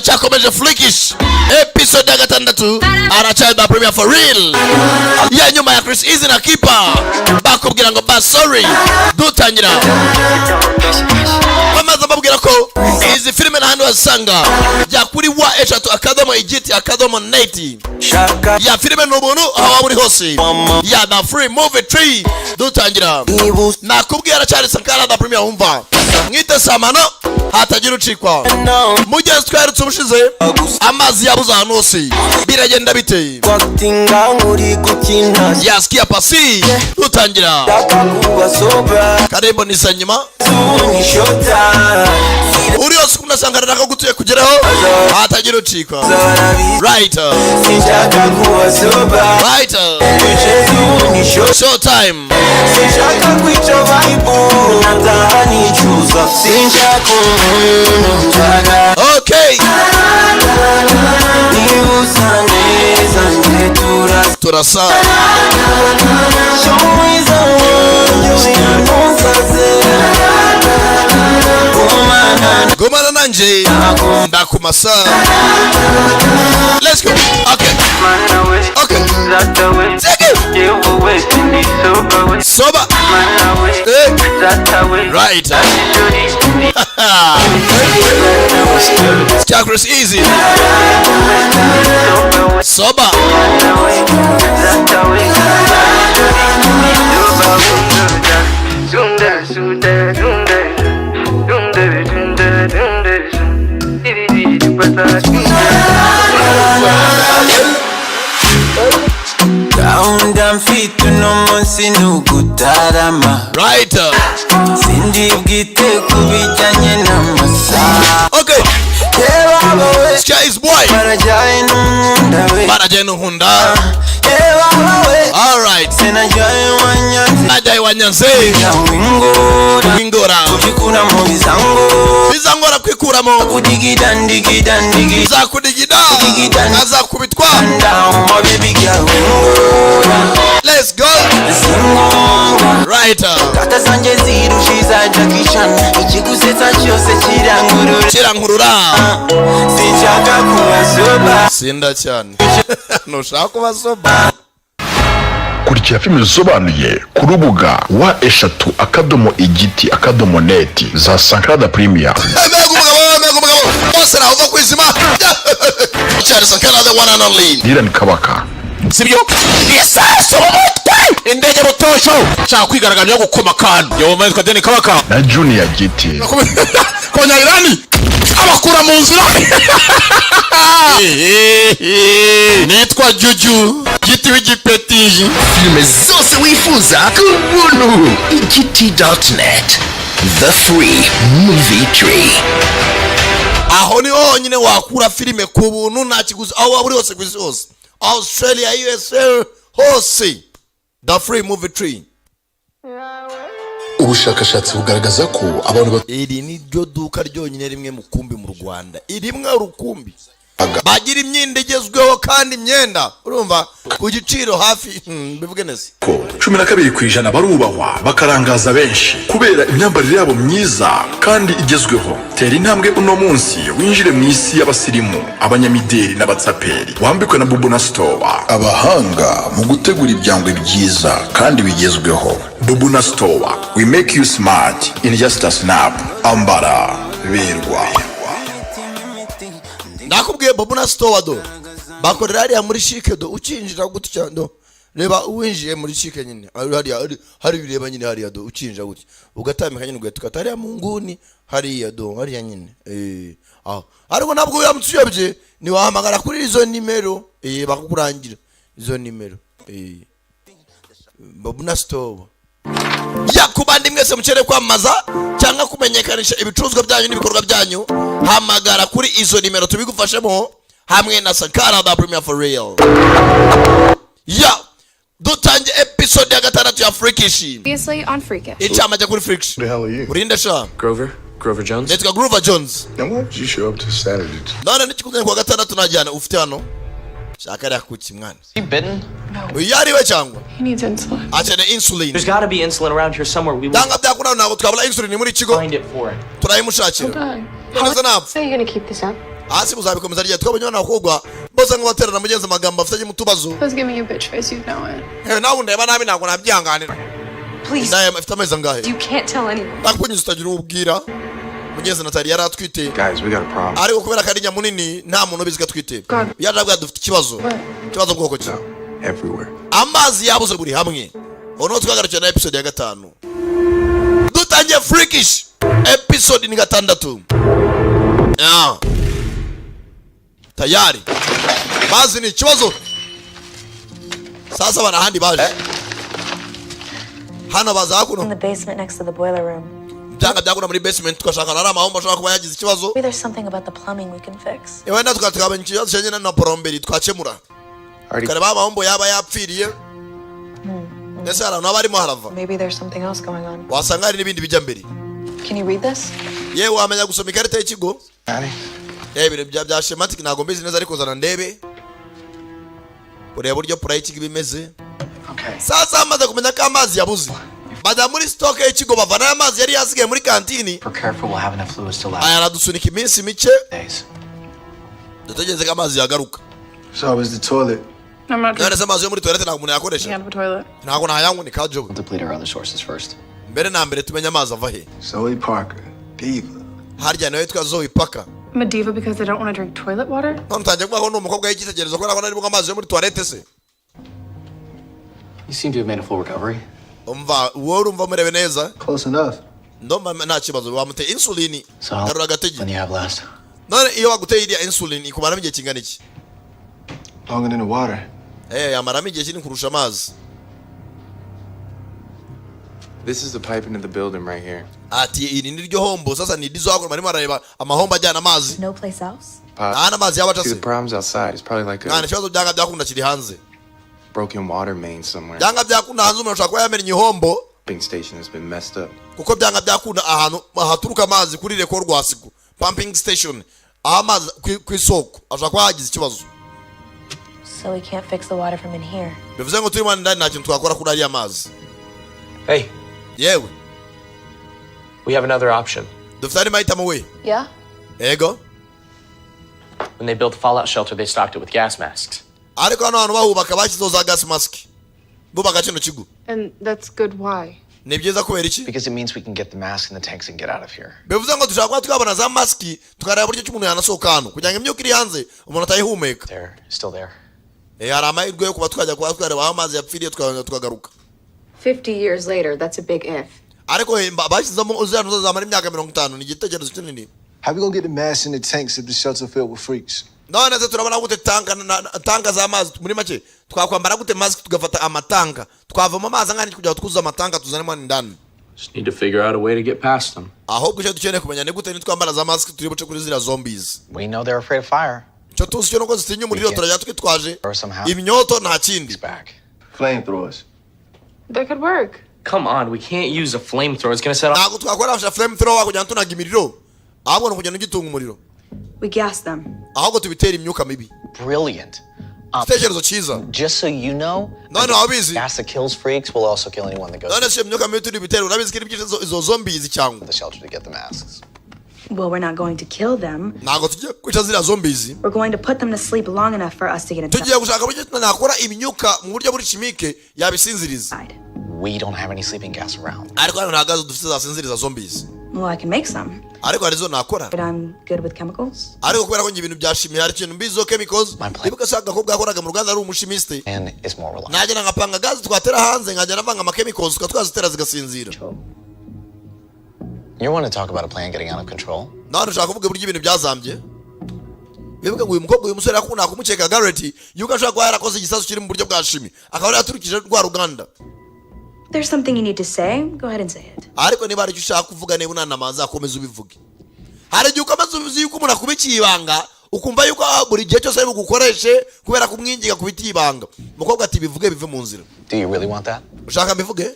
Turacyakomeje Freakish, episode ya gatandatu. Aracyari the premier for real ya nyuma ya Chris Easy na Kipa, bakubwira ngo ba sorry. Dutangira bamaze babwira ko izi filime n'ahandi wazisanga, jya kuri www.igiti.net. Ya filime ni ubuntu aho waba uri hose, ya The Free Movie Tree. Dutangira nakubwiye, aracyari Sankara the Premier. Wumva mwite samano hatagira ucikwa. Mugezi tweretse ubushize, amazi yabuze ahantu hose, biragenda biteye. Yasikia pasi. Dutangira karembo nisa nyuma uri yose unasanga nako gutuye kugeraho hatagira ucikwa. Right, right, show time. Sinshaka kwica vibe, nataha nicuza. Sinshaka umuntu nshaka. Niba usa neza, njye turasa. Turasa. Mwiza wanjye, ntusaze. Gumana. Gumana nanje, ndakumasa. Let's go. Okay, take it. Soba. Eh. Right. Cha Chris Easy. Soba. Gahunda mfite uno munsi ni ugutarama. Sindi bwite ku bijyanye n'amasaha. Reba wowe. Sky is boy. Barajyanye n'umwunda we. Barajyanye n'unkunda. Reba wowe. Sinajyaye wanyanze. Najyaye wanyanze. Wingora. Wingora. Kujikuramo bizangora. Bizangora kwikuramo. Kudigida ndigida ndigida. Zakudigida. Azakubitwa. Down, my baby girl, wingora. Let's go. Singombwa. Kata zanjye zirusha iza Jackie Chan. Ikigusetsa cyose kirangurura. Kirankurura. Sinshaka kuba sober. Sinda cyane, ntushaka kuba sober. Kurikira filime zisobanuye ku rubuga www.igiti.net za Sankara da Premier. Mbega umugabo, mbega umugabo! Bose nawe uva ku izima cyane, Sankara the one and only. Dylan Kabaka. Sibyo, isasu mu mutwe, indege butosho, nshaka kwigaragambya gukoma akantu. Yewe, yitwa Deni Kabaka. Na Junior Giti. Konya Irani abakura mu nzira. Nitwa Juju Giti w'igipetiji. Filime zose wifuza ku buntu, igiti.net, the free movie tree. Aho niho honyine wakura filime ku buntu, nta kiguzi, aho waba uri hose ku isi hose, Australia, USA, hose, The Free Movie Tree. Ubushakashatsi bugaragaza ko abantu Iri ni ryo duka ryonyine rimwe mukumbi mu Rwanda, irimwe rukumbi bagira imyenda igezweho, kandi imyenda urumva ku giciro hafi, bivuge neza. Ko 12% barubahwa, bakarangaza benshi kubera imyambarire yabo myiza kandi igezweho. Tera intambwe uno munsi, winjire mu isi y'abasirimu, abanyamideli n'abatsaperi, wambikwe na Bubu na Store, abahanga mu gutegura ibyangwe byiza kandi bigezweho. Bubu na Store, we make you smart in just a snap. Ambara berwa. Nakubwiye Bobu na Store do bakorera hariya muri CHIC do. Ukinjira gutya do, reba uwinjiye muri CHIC nyine, hariya hari bireba nyine hariya do. Ukinjira gutya ugatambika nyine, ugahita ukata hariya mu nguni hariya do, hariya nyine aho. Ariko ntabwo uramutse uyobye, ntiwahamagara kuri izo nimero, bakakurangira izo nimero. Bobu na Store ya ku bandi mwese mukeneye kwamamaza cyangwa kumenyekanisha ibicuruzwa byanyu n'ibikorwa byanyu, hamagara kuri izo nimero tubigufashemo hamwe na Sankara the Premier for real. Ya dutange episode ya gatandatu ya Freakish. Previously on Freakish. Incamake kuri Freakish. The hell are you? Urinde sha? Grover? Grover Jones? Nitwa Grover Jones. Now why did you show up to Saturday? None n'ikikuzanye kuwa gatandatu najyana ufite hano shaka ariya kuki mwana? Is he bitten? Uyu ari we cyangwa? He needs insulin. Akeneye insulin. There's gotta be insulin around here somewhere. We will Byanga byakunda, ntabwo twabura insulin muri kigo. find it for him. Turayimushakira. Die. None se napfa. How are you gonna keep this up? Hasi muzabikomeza rya? Twabonye abana bakobwa bose ngo baterana mugenzi amagambo afitanye mu tubazo. I was giving you bitch face, you know it. Hewe, nawe undeba nabi, ntabwo nabyihanganira. Please. Indaya ifite amezi angahe? You can't tell anyone. Nakunyuze utagira uwo ubwira. Mugenzi Natali yari atwite. Guys, we got a problem. Ariko kubera ko ari nyamunini, nta muntu ubizi ko atwite. God. Yaje avuga: "Dufite ikibazo." Ikibazo bwoko ki? Everywhere. Amazi yabuze buri hamwe. Ubu niho twagarukiye na episode ya gatanu. Dutangiye Freakish, episode ni gatandatu. Ah. Tayari mazi ni ikibazo. Sasa bana, ahandi baje hano, baza hakuno. In the basement next to the boiler room. Byanga byakunda muri basement tugashaka ari amahombo ashobora kuba yagize ikibazo. Maybe there's something about the plumbing we can fix. Wenda tukabona ikibazo kijyanye na plomberie twakemura, tukareba amahombo yaba yapfiriye, ndetse hari ahantu haba harimo harava. Maybe there's something else going on. Wasanga hari n'ibindi bijya mbere. Can you read this? Yewe, wamenya gusoma ikarita y'ikigo? Yewe, ibintu bya schematic ntabwo mbizi neza, ariko zana ndebe, ureba uburyo plan y'ikigo iba imeze. Sasa bamaze kumenya ko amazi yabuze, bajya muri stock y'ikigo, bavanayo amazi yari yasigaye muri kantini. If we're careful, we'll have enough fluids to last Aya aradusunika iminsi mike. days. Dutegereze ko amazi yagaruka. So is the toilet. I'm not None se amazi yo muri toilette ntabwo umuntu yakoresha? drinking out of a toilet. Ntabwo nayanywa, ni kajobe. We'll deplete our other sources first. Mbere na mbere tumenye amazi ava he. Zoe Parker. Diva. Harya nawe yitwa Zoe Parker? I'm a diva because I don't want to drink toilet water? None utangiye kuvuga ko ni umukobwa w'icyitegererezo kubera ko nari bunywa amazi yo muri toilette se? You seem to have made a full recovery. Umva, wowe urumva murebe neza? Close enough. Ndumva nta kibazo, bamuteye insulini. So how Garura agatege. when you have last? None iyo baguteye iriya insulin ikumaramo igihe kingana iki? Longer than the water. Eh, yamaramo igihe kinini kurusha amazi. This is the pipe into the building right here. Ati iri ni ryo hombo. Sasa ni dizo hakuno, barimo barareba amahombo ajyana amazi. No place else? Nta n'amazi yaba See, the acase. problem's outside. It's probably like Mwana, a ikibazo byanga byakunda kiri hanze. broken water main somewhere. Byanga byakunda hanze umuntu ashobora kuba yamennye ihombo. Pumping station has been messed up. Kuko byanga byakunda ahantu haturuka amazi kuri reko rwasigo pumping station, aho amazi ku isoko ashobora kuba yagize ikibazo. So we can't fix the water from in here. Bivuze ngo turimo ndani nta kintu twakora kuri ariya mazi. Hey, Yewe. we have another option. Dufite andi mahitamo we. Yeah? Ego. When they built the fallout shelter, they stocked it with gas masks. Ariko hano hantu bahubaka bashyizeho za gas mask bubaka kino kigo. And that's good. Why? Ni byiza kubera iki? Because it means we can get the masks in the tanks and get out of here. Bivuze ngo dushobora kuba twabona za masiki, tukareba uburyo ki umuntu yanasohoka hano kugira ngo imyuka iri hanze umuntu atayihumeka. They're still there. Eh, hari amahirwe yo kuba twajya kuba twareba aho amazi yapfiriye, tukongera tukagaruka. 50 years later, that's a big if. Ariko bashyizemo ziriya ntuza zamara imyaka 50, ni igitekerezo kinini. How we gonna get the masks in the tanks if the shelter filled with freaks? None se turabona gute tanka tanka z'amazi? Muri make twakwambara gute mask, tugafata amatanka, twavamo amazi angana iki kugira ngo twuzuze amatanka tuzanemo hano indani? Just need to figure out a way to get past them. Ahubwo icyo dukeneye kumenya ni gute nitwambara za mask turi buce kuri ziriya zombies. We know they're afraid of fire. Icyo tuzi cyo nuko zitinya umuriro, turajya twitwaje Somehow. imyoto, nta kindi. Back. Flamethrowers. That could work. Come on, we can't use a flamethrower. It's gonna set off. Ntabwo twakoresha flame thrower kugira ngo tunaga imiriro, ahubwo ni ukugenda ugitunga umuriro. We gas them. Ahubwo tubitera imyuka mibi. Brilliant. Igitekerezo cyiza. Just so you know, None wabizi. gas that kills freaks will also kill anyone that goes None se iyo myuka mibi turi bitere, urabizi ko iri byica izo zombies cyangwa to the shelter to get the masks. Well, we're not going to kill them. Ntabwo tugiye kwica ziriya zombies. We're going to put them to sleep long enough for us to get inside. Tugiye gushaka uburyo nakora imyuka mu buryo buri chimique yabisinziriza. We don't have any sleeping gas around. Ariko hano nta gazo dufite zasinziriza zombies. Well, I can make some. Ariko hari izo nakora. But I'm good with chemicals. Ariko kubera ko njye ibintu bya chimie hari ikintu mbizo, chemicals. Ibuka se agakobwa yakoraga mu ruganda ari umuchimiste. And it's more reliable. Nagenda nkapanga gazi twatera hanze, nkagenda navanga amachemicals tukaba twazitera zigasinzira. You want to talk about a plan getting out of control? Nawe ushaka kuvuga uburyo ibintu byazambye. Bivuga ngo uyu mukobwa, uyu musore yakunda kumukeka Garrett yuko ashobora kuba yarakoze igisasu kiri mu buryo bwa chimie, akaba yaraturikije rwa ruganda. If there's something you need to say, go ahead and say it. Ariko niba hari icyo ushaka kuvuga, niba unanamaza, akomeza ubivuge. Hari igihe ukomeza uzi yuko umuntu akubikiye ibanga, ukumva yuko buri gihe cyose ari bugukoreshe kubera kumwinginga kubitiye ibanga. Umukobwa ati: "Bivuge bive mu nzira." Do you really want that? Ushaka mbivuge?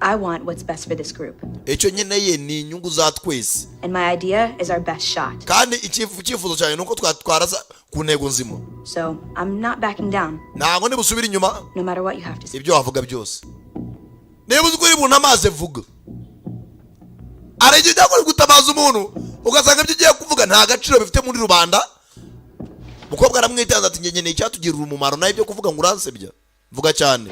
I want what's best for this group. Icyo nkeneye ni inyungu za twese. And my idea is our best shot. Kandi icyifuzo cyanjye ni uko twarasa ku ntego nzima. So I'm not backing down, Ntabwo nibusubire inyuma. no matter what you have to say. Ibyo wavuga byose, niba uzi ko uri buntu amazi, vuga. Hari igihe ujya gutabaza umuntu, ugasanga ibyo ugiye kuvuga Kuvuga nta gaciro bifite muri rubanda. Umukobwa aramwitanze ati: "Ngenye icyatugirira umumaro, nawe ibyo kuvuga ngo uransebya, vuga cyane."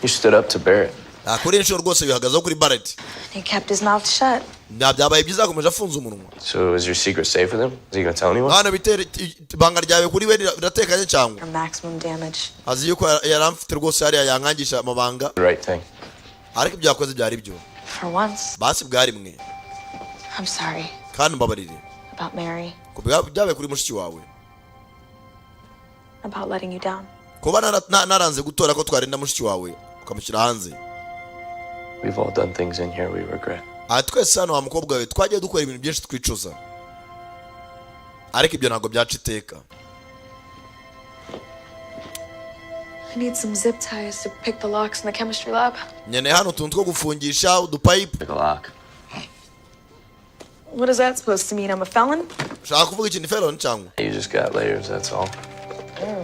You stood up to Barrett. Nta kuri inshuro rwose bihagazeho kuri Barrett. He kept his mouth shut. Nta byabaye byiza, yakomeje afunze umunwa. So is your secret safe with him? Is he gonna tell anyone? Mwana, bitera ibanga ryawe kuri we riratekanye cyangwa? For maximum damage. Azi yuko yari amfite rwose hariya yankangisha amabanga. The right thing. Ariko ibyo yakoze byari byo. For once. Basi bwari mwe. I'm sorry Kandi mbabarire about Mary. Ko byabaye kuri mushiki wawe. About letting you down. Kuba naranze gutora ko twarinda mushiki wawe ukamushyira hanze. We've all done things in here we regret. Aha twese hano, wa mukobwa we, twagiye dukora ibintu byinshi twicuza, ariko ibyo ntabwo byaca iteka. I need some zip ties to pick the locks in the chemistry lab. Nkeneye hano utuntu two gufungisha udupayipu. Pick a lock. What is that supposed to mean? I'm a felon? Ushaka kuvuga ikintu felon cyangwa? You just got layers, that's all.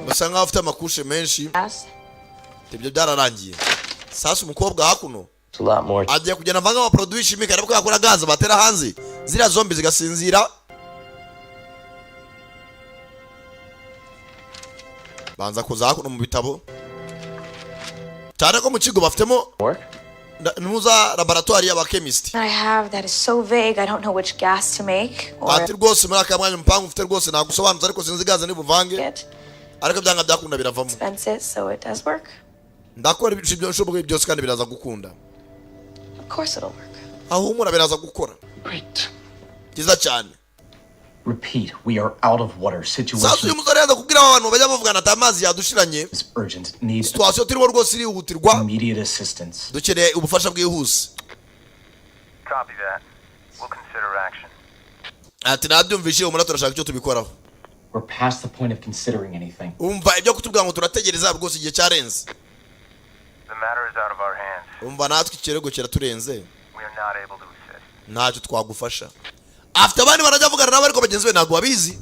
Basa nkaho ufite amakushe menshi. Yes. Ibyo byararangiye. Sasa umukobwa hakuno It's a lot more. agiye kugenda avanga amaproduit chimique, ariko yakora gaze batera hanze ziriya zombi zigasinzira. Banza kuza hakuno mu bitabo, cyane ko mu kigo bafitemo Work? ntuza laboratoire y'abachemist. I have that is so vague. I don't know which gas to make or Ati rwose muri aka mwanya umupangu ufite rwose nagusobanuza, ariko sinzi gaze nibuvange, ariko byanga byakunda biravamo. Dispense it so it does work. Ndakora ibyo nshoboye byose kandi biraza gukunda. Of course it'll work. Ahumura, biraza gukora. Great. Byiza cyane. Repeat, we are out of water. Sasa uyu Situation musore yaza kubwira aba bantu bajya bavugana ati amazi yadushiranye. is urgent. Need Situation turimo rwose irihutirwa. immediate assistance. Dukeneye ubufasha bwihuse. Copy that. We'll consider action. Ati nabyumvishe, umura turashaka icyo tubikoraho. We're past the point of considering anything. Umva, ibyo kutubwira ngo turategereza rwose igihe cyarenze. The matter is out of our hands. Umva, natwe ikirego kiraturenze. We are not able to assist. Ntacyo twagufasha. Afite abandi barajya avugana nabo, ariko bagenzi be ntabwo babizi.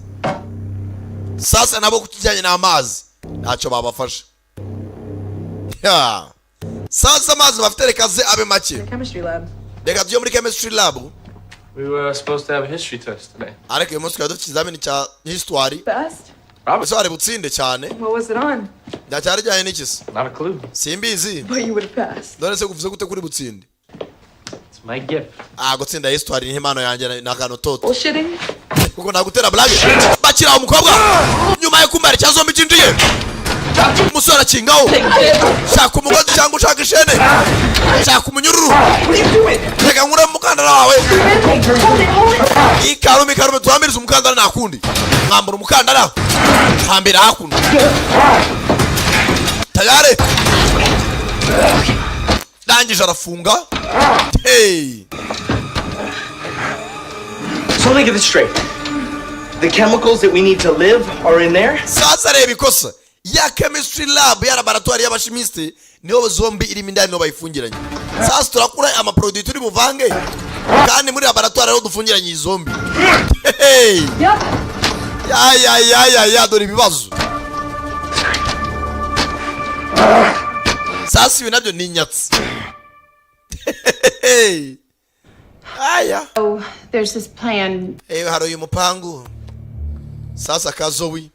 Sasa nabo ku kijyanye n'amazi ntacyo babafasha. Ya. Sasa amazi bafite reka ze abe make. Chemistry lab. Reka tujye muri chemistry lab. We were supposed to have a history test today. Ariko uyu munsi twari dufite ikizamini cya histoire. Best? Ese wari butsinde cyane? What was it on? Cyari kijyanye n'iki se? Not a clue. Simbizi. But you would have passed. None se kuvuze gute kuri butsinde? It's my gift. Ah, gutsinda histoire ni impano yanjye, ni akantu toto. Bullshitting? Kuko nagutera blague. Bakira umukobwa nyuma yo kumara icya zombi cyinjiye, umusore arakingaho. Shaka umugozi cyangwa ushaka ishene, shaka umunyururu. Reka nkure mu mukandara wawe. Ikarume, ikarume, tuhambirize umukandara. Nta kundi, mwambura umukandara, hambira hakuno tayari. Ndangije arafunga. Hey! So let me get this straight. The chemicals that we need to live are in there? Sasa reba ikosa ya chemistry lab, ya laboratoire y'abachimiste, niho zombi irimo indani, niho bayifungiranye. Sasa turakura amaproduit turi buvange kandi muri laboratoire ariho dufungiranye iyi zombi. Hey! Ya ya ya ya ya, dore ibibazo. Sasa ibi nabyo ni inyatsi. Hey! Aya. Oh, there's this plan. Eh, hari uyu mupangu. Sasa kazowi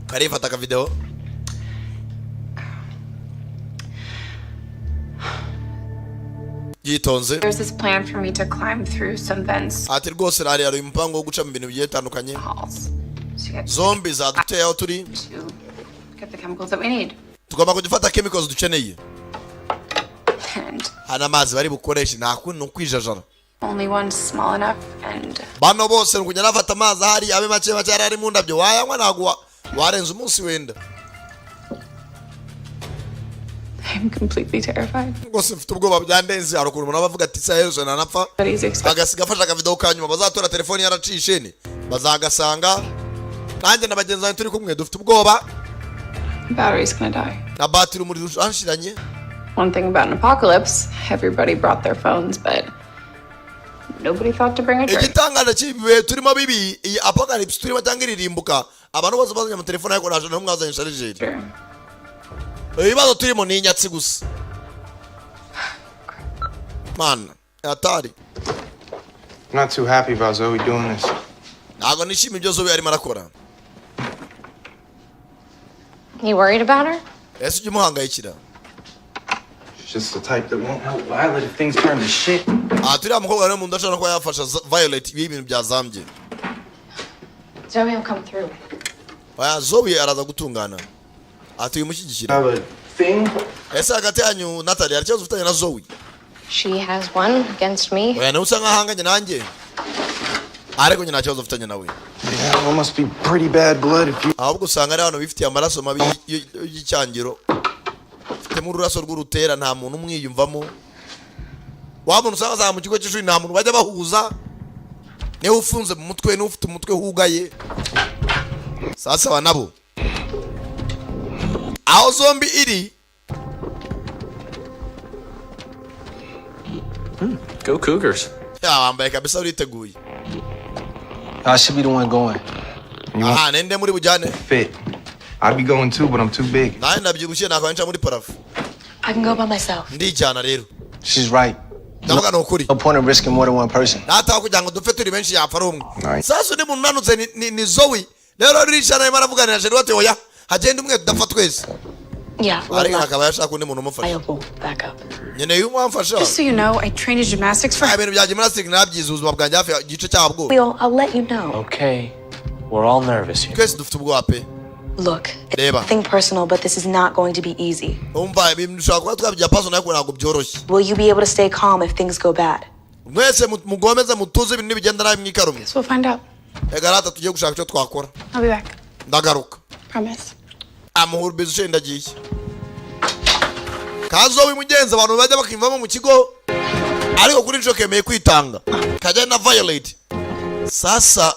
karifata akavideo. Yitonze. There's this plan for me to climb through some vents Ati rwose hari uyu mupango wo guca mu bintu bigiye bitandukanye. Halls to get Zombi zaduteye aho turi. to get the chemicals that we need. Tugomba kujya ufata chemicals dukeneye. And Hano amazi bari bukoreshe nta kundi ni ukwijajara. only one's small enough and Bano bose ni ukujya nafata amazi ahari abe make make yari ari mu ndabyo wayanywa, ntabwo warenza umunsi wenda. I'm completely terrified. Rwose mfite ubwoba byandenze. Hari ukuntu umuntu aba avuga ati isaha yose nanapfa, But he's expecting agasiga afashe akavidewo ka nyuma. Bazatora telefoni yaracishe ni bazagasanga. Nanjye na bagenzi banjye turi kumwe dufite ubwoba. the battery's gonna die. Na batiri umuriro uranshiranye. One thing about an apocalypse, everybody brought their phones, but nobody thought to bring a drink. Igitangaje cy'ibi bihe turimo bibi, iyi apocalypse turimo cyangwa iririmbuka, abantu bose bazanye amatelefone ariko nta n'umwe wazanye chargeur. Ibibazo turimo ni inyatsi gusa mana atari. I'm not too happy about Zoe doing this. Ntabwo nishimiye ibyo Zoe arimo arakora. You worried about her? Ese ujya umuhangayikira? She's just the type that won't help Violet if things turn to shit. Aha turiya mukobwa rero mu nda ashobora kuba yafasha Violet iyo ibintu byazambye. Zoe will come through. Oya, Zoe araza gutungana, atuye umushyigikira. Have a thing? Ese hagati yanyu, Natali, hari ikibazo ufitanye na Zoe? She has one against me. Oya, nawe usa nkaho ahanganye nanjye, ariko njye nta kibazo mfitanye nawe. Yeah, well, must be pretty bad blood if you. Ahubwo usanga ari abantu bifitiye amaraso mabi y'icyangiro, ufitemo ururaso rw'urutera, nta muntu umwiyumvamo. Wa muntu usanga azaba mu kigo cy'ishuri, nta muntu bajya bahuza, niwe ufunze mu mutwe, niwe ufite umutwe hugaye. Sasa aba nabo aho zombie iri. Go Cougars. Ya, wambaye kabisa, uriteguye. I should be the one going. Aha ninde muri bujyane? Fit. I'd be going too, but I'm too big. Nanjye ndabyibushye, nakaba nca muri plafond. I can go by myself. Ndijyana rero. She's right. Ndavuga ni ukuri. No point in risking more than one person. Nataha kugira ngo dupfe turi benshi, yapfa ari umwe. Sasa undi muntu unanutse ni Zoe. Rero riricara arimo aravuganira chéri bati: "Oya, hagenda umwe, tudapfa twese." Yeah, Ariko akaba yashaka undi muntu umufasha. reliable backup. Nkeneye umwamfasha. Just so you know, I trained in gymnastics for. Ibintu bya gymnastic nabyize ubuzima bwanjye hafi igice cyabwo. I'll let you know. Okay. We're all nervous here. Twese dufite ubwoba pe. Look, it's Reba. nothing personal, but this is not going to be easy. Umva, ibintu dushobora kuba twabijya personal, ariko ntabwo byoroshye. Will you be able to stay calm if things go bad? Mwese mugomeze mutuze, ibintu nibigenda nabi mwikarume. We'll find out. Ega rata, tugiye gushaka icyo twakora. I'll be back. Ndagaruka. Promise. Amuhura bizu ushe, ndagiye kazo wimugenza. Abantu bajya bakivamo mu kigo, ariko kuri nshuro kemeye kwitanga kajya na Violet. Sasa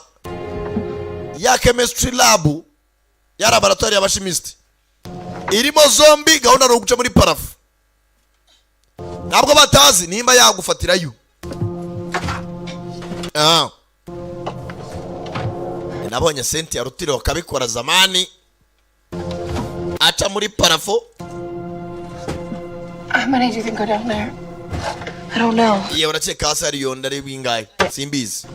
ya chemistry lab, ya laboratoire y'abashimisiti irimo zombie, gahunda ni uguca muri plafond. Ntabwo batazi nimba yagufatirayo. Ah. Nabonye senti ya rutiro bakabikora zamani, aca muri plafond. How many do you think are down there? I don't know. Iye, urakeka hasi hari yonda ari bingahe? Simbizi.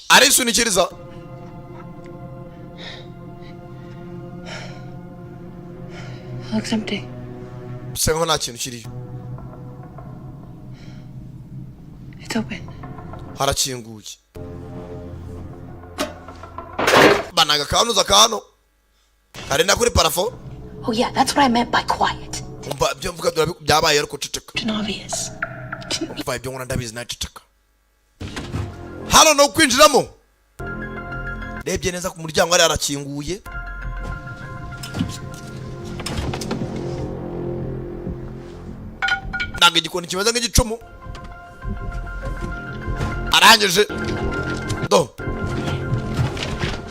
Arisunikiriza. Looks empty. Bisa nkaho nta kintu kiriyo. It's open. Harakinguye, banaga kanuza kano karenda kuri plafond. Oh, yeah, that's what I meant by quiet. Umva, ibyo mvuga byabaye, ariko ceceka. It's obvious. Umva, ibyo nkora ndabizi, nawe ceceka. Hano ni ukwinjiramo. Rebye neza ku muryango hari harakinguye. Ntabwo igikoni kimeze nk'igicumu. Arangije do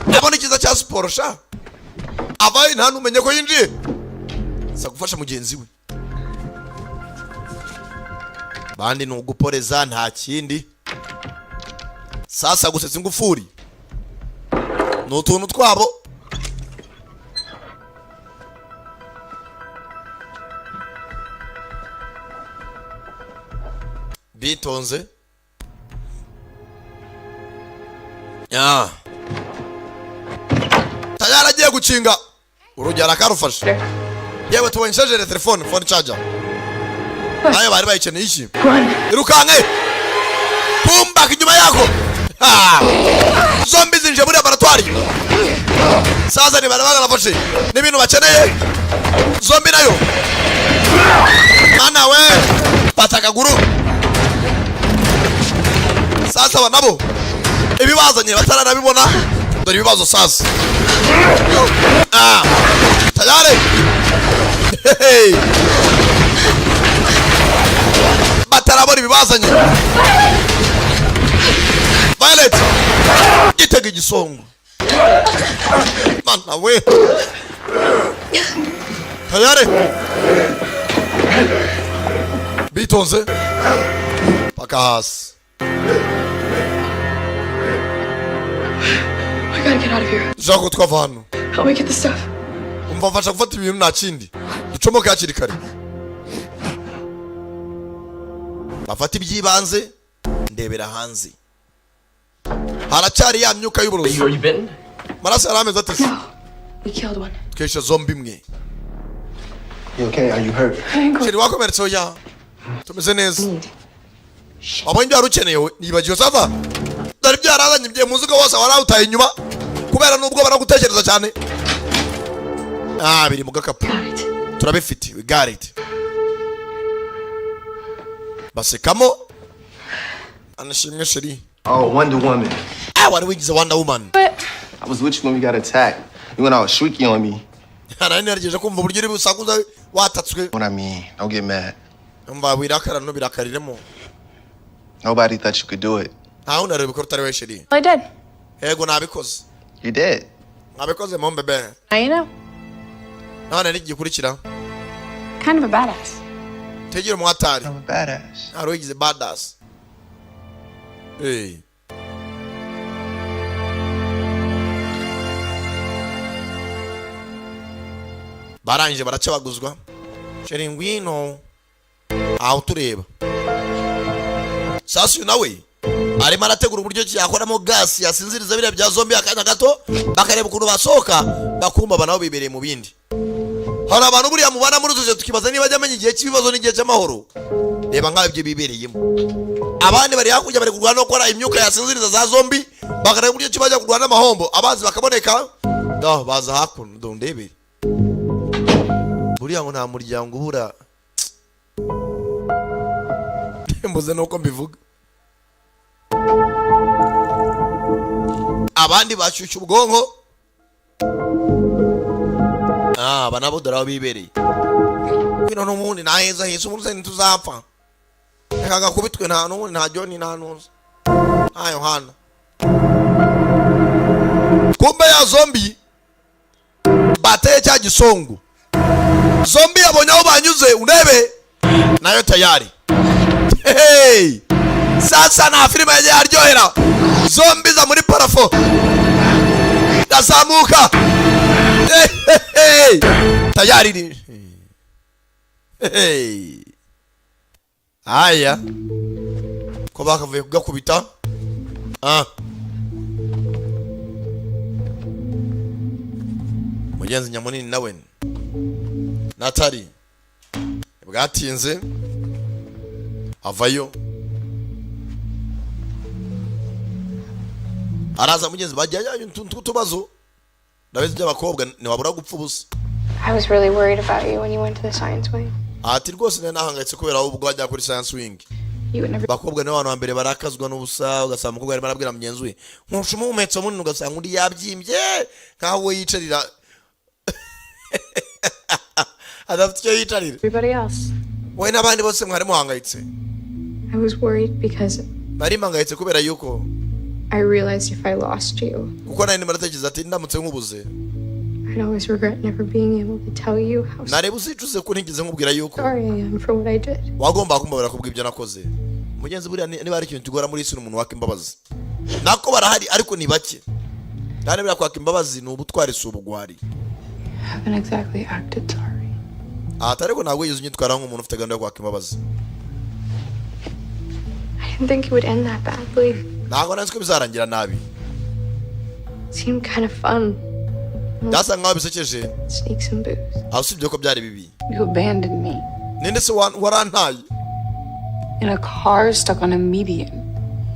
ndabona icyiza cya siporo sha, avayo nta numenye ko yinjiye, sa gufasha mugenzi we. Bandi ni uguporeza, nta kindi. Sasa gusetsa ingufuri ni utuntu twabo. Bitonze ya tayari agiye gukinga urugi, arakarufashe. Yewe, tubonye charger ya telefone, phone charger nayo bari bayikeneye. Iki, irukanke pumbaka inyuma yako. Ha! Zombie zinjiye muri laboratwari. Sasa ni bari bagarafashe n'ibintu bakeneye. Zombie nayo, mana we, fata akaguru. Sasa aba nabo ibibazanye bataranabibona, dore ibibazo sasa. Ah, tayari. Hey! Batarabona ibibazanye, Violet gitega igisongo. Mana we, tayari bitonze paka hasi. I gotta get out of here. Dushaka ko twava hano. Help me get the stuff. Umva, mfasha gufata ibintu, nta kindi, ducomoke hakiri kare, bafata iby'ibanze. Ndebera hanze, haracyari ya myuka y'uburozi. Are you bitten? Maraso yari ameze ate se? We killed one. Twishe zombie imwe. You okay? Are you hurt? Chéri, wakomeretse? Oya, tumeze neza. Wabonye ibyo wari ukeneye? We nibagiwe sava, dore byarazanye ibyo muzigo wose warawutaye inyuma kubera n'ubwo baragutekereza cyane. Ah, biri mu gakapu, turabifite. We got it. Basekamo anashimwe chéri. Oh, Wonder Woman. Ah, wari wigize Wonder Woman. I was with you when we got attacked. You went all shrieky on me. Nari nagerageje kumva uburyo uri busakuza watatswe. What I mean, don't get mad. Umva, wirakara ntubirakariremo. Nobody thought you could do it. Nta wundi arabikora utari we, chéri. I did. Yego, nabikoze. You did. Nabikoze mon bébé. Now you know. None n'igikurikira. Kind of a badass. Tegera umuhatari. I'm a badass. Nta wigize badass. Hey. Barangije baracabaguzwa. Chéri, ngwino aho tureba. Sasa uyu nawe arimo arategura uburyo ki yakoramo gasi yasinziriza biriya bya zombie akanya gato, bakareba ukuntu basohoka, bakumva aba nabo bibereye mu bindi. Hari abantu buriya mubana muri utu tukibaza niba ajya amenya igihe cy'ibibazo n'igihe cy'amahoro. Reba nk'aho ibyo bibereyemo, abandi bari hakurya bari kurwana no gukora imyuka yasinziriza za zombie, bakareba uburyo ki bajya kurwana n'amahombo, abanzi bakaboneka. No, baza hakuno, ndo ndebere. Buriya ngo nta muryango ubura, mbuze nuko mbivuga. Abandi bashyushya ubwonko. Ah, aba nabo dore aho bibereye. Bino n'ubundi nta heza heza, umuntu uzi ntituzapfa, reka gakubitwe. Nta n'ubundi, nta John, nta nuza, nta Yohana. Kumbe ya zombie bateye cya gisongo, zombie yabonye aho banyuze, urebe nayo tayari. Hey! Sasa nta filime yagiye aryohera. Zombie za muri plafond ndazamuka. Hey, hey, hey! Tayari ni hey. Aya ko bakavuye kugakubita. Ah, mugenzi nyamunini nawe natari bwatinze avayo, araza. Mugenzi bajyanye utuntu tw'utubazo, ndabizi by'abakobwa, ntiwabura gupfa ubusa. I was really worried about you when you went to the science wing. Ati rwose nari nahangayitse kubera wowe ubwo wajya kuri science wing. You would never Abakobwa nibo bantu ba mbere barakazwa n'ubusa. Ugasanga umukobwa arimo arabwira mugenzi we nkurusha umuhumetso munini, ugasanga undi yabyimbye nkaho we yicarira adafite icyo yicarira. everybody else. Wowe n'abandi bose mwari muhangayitse. I was worried because Nari mpangayitse kubera yuko I realized if I lost you, kuko nari ndimo ndatekereza ati ndamutse nkubuze, I'd always regret never being able to tell you how nareba uzicuze ko ntigeze nkubwira yuko sorry I am for what I did. wagomba kumbabarira kubw'ibyo nakoze. Mugenzi, buriya niba hari ikintu kigora muri isi ni umuntu waka imbabazi. Nako barahari ariko ni bake, kandi buriya kwaka imbabazi ni ubutwari, si ubugwari. Haven't exactly acted sorry. Aha ariko ntabwo wigeze unyitwara nk'umuntu ufite gahunda yo kwaka imbabazi. I didn't think it would end that badly. Ntabwo nzi ko bizarangira nabi. It seemed kind of fun. Byasa nkaho bisekeje. Sneak some booze. Aho usibye ko byari bibi. You abandoned me Ninde se warantaye? in a car stuck on a median.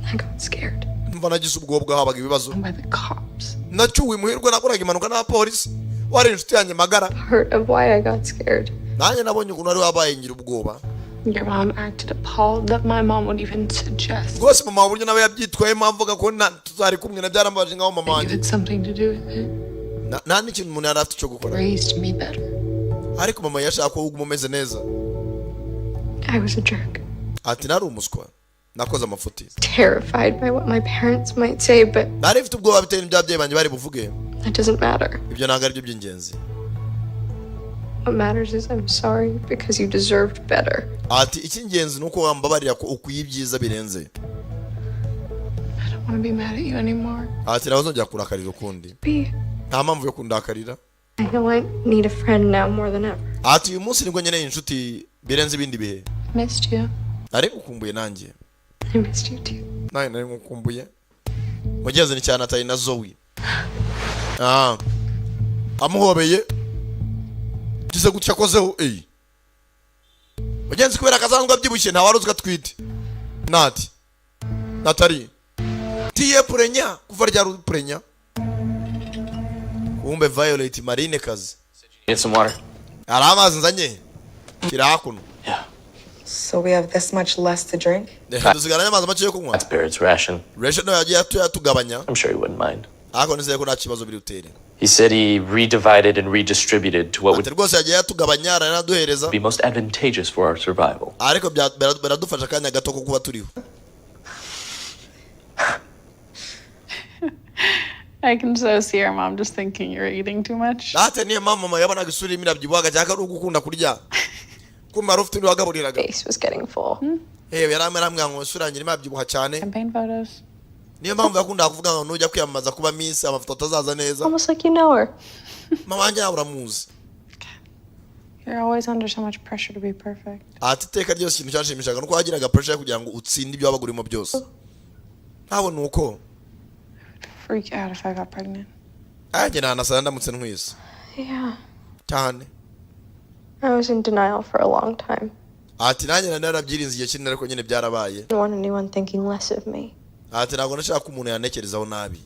I got scared Mva, nagize ubwoba, habaga ibibazo. by the cops. Nacyuwe imuhirwe, nakoraga impanuka n'abapolisi. Wari inshuti yanjye magara. Part of why I got scared. Nanjye nabonye ukuntu wari wabaye, ngira ubwoba. Your mom acted appalled that my mom would even suggest Rwose mama wawe, uburyo nawe yabyitwayemo avuga ko tuzari kumwe na byarambabaje nkaho mama you wanjye had something to do with it. Nta n'ikintu umuntu yari afite cyo gukora. Raised me better. Ariko mama yashaka ko uguma umeze neza. I was a jerk. Ati nari umuswa, nakoze amafuti. Terrified by what my parents might say, but Nari mfite ubwoba bitewe n'ibyo ababyeyi banjye bari buvuge. that doesn't matter. Ibyo ntabwo ari byo by'ingenzi. What matters is I'm sorry because you deserved better. Ati icy'ingenzi ni uko wambabarira ko ukwiye ibyiza birenze. I don't want to be mad at you anymore. Ati nawe uzongera kurakarira ukundi. B. Nta mpamvu yo kundakarira. I know I need a friend now more than ever. Ati uyu munsi nibwo nkeneye inshuti birenze ibindi bihe. Missed you. Nari ngukumbuye nanjye. I missed you too. Nawe nari nkukumbuye, mugenzi. Ni cyane atari na Zoe. Ah, amuhobeye, gize gutya akozeho. Eyi mugenzi, kubera akasanzwe abyibushye, nta wari uzi ko atwite. Nati Natali tiye purenya kuva ryari purenya? Kumbe Violet Marine kazi. Get some water. Hari amazi nzanye, kiri hakuno. So we have this much less to drink? Reka dusigaranye amazi make yo kunywa. That's Barrett's ration. Ration yagiye yatugabanya. I'm sure he wouldn't mind. Ariko nizeye ko nta kibazo biri butere. He said he redivided and redistributed to what Ati would rwose yagiye yatugabanya, aranaduhereza be most advantageous for our survival. Ariko biradufasha akanya gato ko kuba turiho. I can so see our mom just thinking you're eating too much. Date niyo mpamvu mama yabonaga isura irimo irabyibuhaga, cyangwa ari ugukunda kurya, kumbe wari ufite undi wagaburiraga. Face was getting full. Yewe, yari arambwira ngo isura yanjye irimo irabyibuha cyane. Campaign photos. Niyo mpamvu yakundaga kuvuga ngo nujya kwiyamamaza kuba miss, amafoto atazaza neza. Almost like you know her. Mama wanjye nawe uramuzi. You're always under so much pressure to be perfect. Ati iteka ryose ikintu cyanshimishaga nuko wagiraga pressure yo kugira ngo utsinde ibyo wabaga urimo byose, ntabwo ni uko. Freak out if I got pregnant. Nanjye nanasara ndamutse ntwise. Yeah. Cyane. I was in denial for a long time. Ati nanjye nari narabyirinze igihe kinini, ariko nyine byarabaye. Didn't want anyone thinking less of me Ati ntabwo nashaka ko umuntu yantekerezaho nabi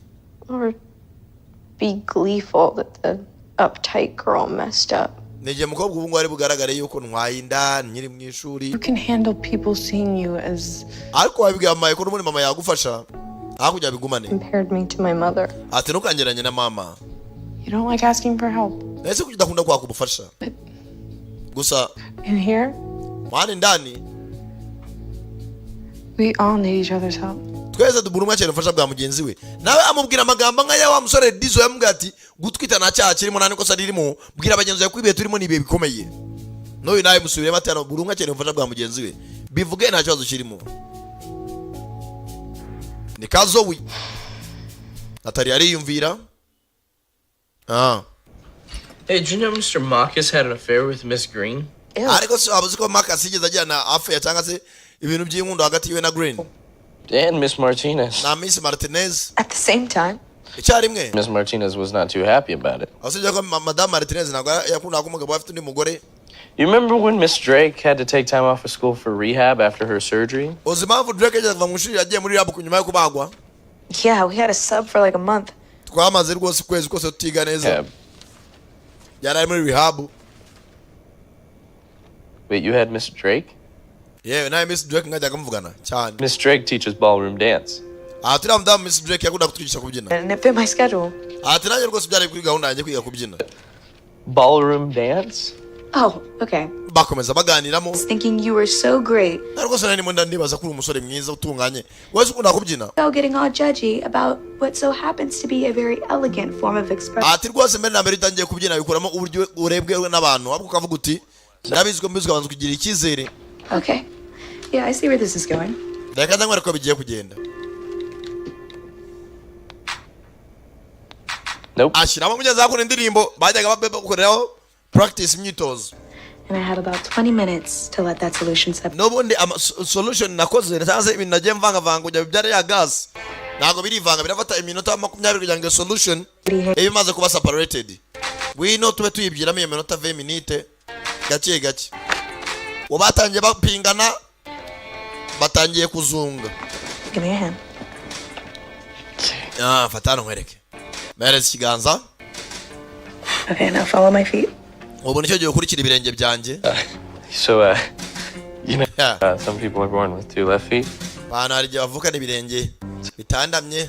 or be gleeful that the uptight girl messed up. Ni igihe mukobwa ubu ngubu ari bugaragare yuko ntwaye inda nkiri mu ishuri. You can handle people seeing you as Ariko wabibwiye mama ko n'ubundi mama yagufasha aho kugira bigumane. Compared me to my mother. Ati ntukangeranye na mama. You don't like asking for help. Nahise kuki udakunda kwaka ubufasha gusa? In here, mwana indani, we all need each other's help. Twese buri umwe akeneye ubufasha bwa mugenzi we. Nawe amubwira amagambo nk'aya wa musore Dizo yamubwira ati gutwita nta cyaha kirimo, nta n'ikosa ririmo, bwira bagenzi bawe ko ibihe turimo ni ibihe bikomeye. N'uyu nawe musubiremo ati hano buri umwe akeneye ubufasha bwa mugenzi we, bivuge nta kibazo kirimo. Ni kazowi Natali ariyumvira, ah. Hey, did you know Mr. Marcus had an affair with Miss Green? Ariko si waba uzi ko Marcus yigeze agirana affair cyangwa se ibintu by'inkundo hagati yiwe na Green And Miss Martinez. na Miss Martinez At the same time? icyarimwe? Miss Martinez was not too happy about it. Usibye ko Madame Martinez ntabwo yakundaga ko umugabo we afite undi mugore. You remember when Miss Drake had to take time off of school for rehab after her surgery? Uzi impamvu Drake yageze kuva mu ishuri, yagiye muri rehab nyuma yo kubagwa? Yeah, we had a sub for like a month. Twamaze rwose ukwezi kose tutiga neza, yari ari muri rehab. Wait, you had Miss Drake? Yewe, nawe Miss Drake mwajyaga muvugana cyane. Miss Drake teaches ballroom dance. Aha turiya mudamu Miss Drake yakunda kutwigisha kubyina. And it fit my schedule. Ati nanjye rwose byari kuri gahunda yanjye kwiga kubyina. Ballroom dance? Oh, okay. Bakomeza baganiramo. I was thinking you were so great. Na rwose nari ndimo ndibaza ko uri umusore mwiza utunganye wese ukunda kubyina. So getting all judgy about what so happens to be a very elegant form of expression. Ati rwose mbere na mbere utangiye kubyina bikuramo uburyo urebwe n'abantu, ahubwo ukavuga uti ndabizi ko mbizi, ukabanza kugira icyizere. Okay. Yeah, I see where this is going. Reka nkwereke ko bigiye kugenda. Ashyiramo mugenzi akora indirimbo bajyaga bakoreraho practice, imyitozo. And I had about 20 minutes to let that solution set. N'ubundi solution nakoze cyangwa se ibintu nagiye mvangavanga kugira bibyare ya gas, ntabwo birivanga, birafata iminota 20 kugira ngo iyo solution ibe imaze kuba separated. Wino tube tuyibwiramo iyo minota 20 minute gake gake. Ubu batangiye bapingana, batangiye kuzunga. Give me a hand. Ah, fata hano nkwereke, mpereza ikiganza. Okay, now follow my feet. Ubu nicyo gihe ukurikira ibirenge byanjye. So, some people are born with two left feet. Abantu hari igihe bavukana ibirenge bitandamye.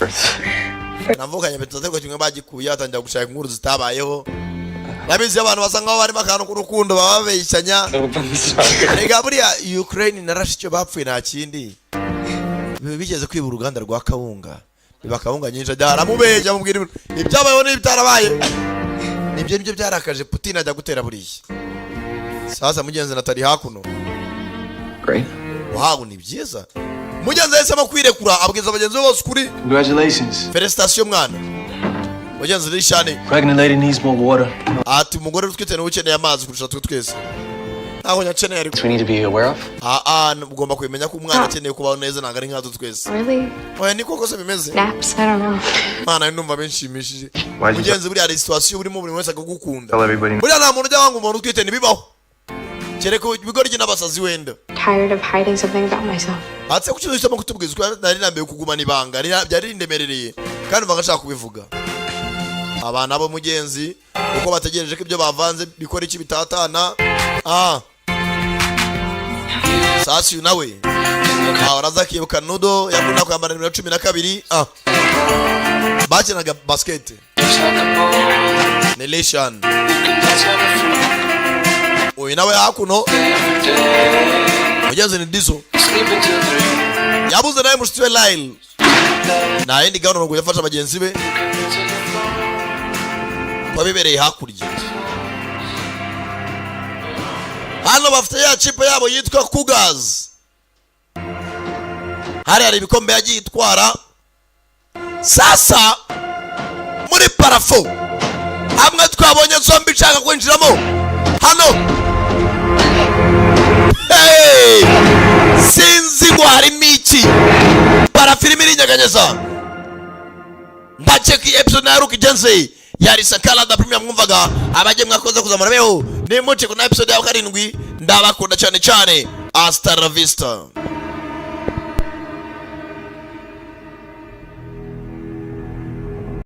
Navukanye bitatu, ariko kimwe bagikuye, batangira gushaka inkuru zitabayeho. Nabizi abantu basa nkaho barimo akantu k'urukundo baba babeshyanya. Rega buriya Ukraine na Russia icyo bapfuye nta kindi. Bigeze kwiba uruganda rwa kawunga, biba kawunga nyinshi, ajya aramubeshya, amubwira ibintu ibyabayeho n'ibitarabaye. Nibyo nibyo byarakaje Putin ajya gutera buriya. Sasa mugenzi Natali hakuno. Great. Wow, ni byiza. Mugenzi yahisemo kwirekura, abwiza bagenzi be bose ukuri. Congratulations. Félicitations mwana. Mugenzi Rishani. Pregnant lady needs more water. Ati umugore utwite niwe ukeneye amazi kurusha twe twese. Ntabwo nyakeneye ariko. We need to be aware of? Ah ah, ugomba kubimenya ko umwana akeneye kubaho neza, ntabwo ari nkatwe twese. Really? Oya, niko kose bimeze. Naps? I don't know. Mwana, ndumva binshimishije. Why'd you Mugenzi, buriya hari situation urimo, buri wese akagukunda. tell everybody? Buriya nta muntu ujya wanga umuntu utwite, ntibibaho, kereka ibigoryi n'abasazi wenda. Tired of hiding something about myself. Hatse kuki uhitamo kutubwiza uko nari nambaye? Kugumana ibanga byari rindemerereye kandi umva ngashaka kubivuga. Abana bo mugenzi, uko bategereje ko ibyo bavanze bikora iki bitatana. Ah, sasi uyu nawe ah, araza akibuka nudo yakunda kwambara nimero 12. Ah, bakinaga basket ni Lishan. Uyu nawe hakuno mugenzi ni Dizo, yabuze nawe mushuti we Lyle. Nta yindi gahunda ngo yafasha bagenzi be kuba bibereye hakurya. Hano bafite ya kipe yabo yitwa Cougars, hari hari ibikombe yagiye itwara. Sasa muri plafond hamwe twabonye zombie ishaka kwinjiramo hano. Hey! Sinzi ngo harimo iki, plafond irimo irinyeganyeza. Ndakeka iyi episode nayo igenze yari Sankara da Premium. Mwumvaga abajye mwakoze kuzamura beho nimuce kuna episode ya 7. Ndabakunda cyane cyane, hasta la vista.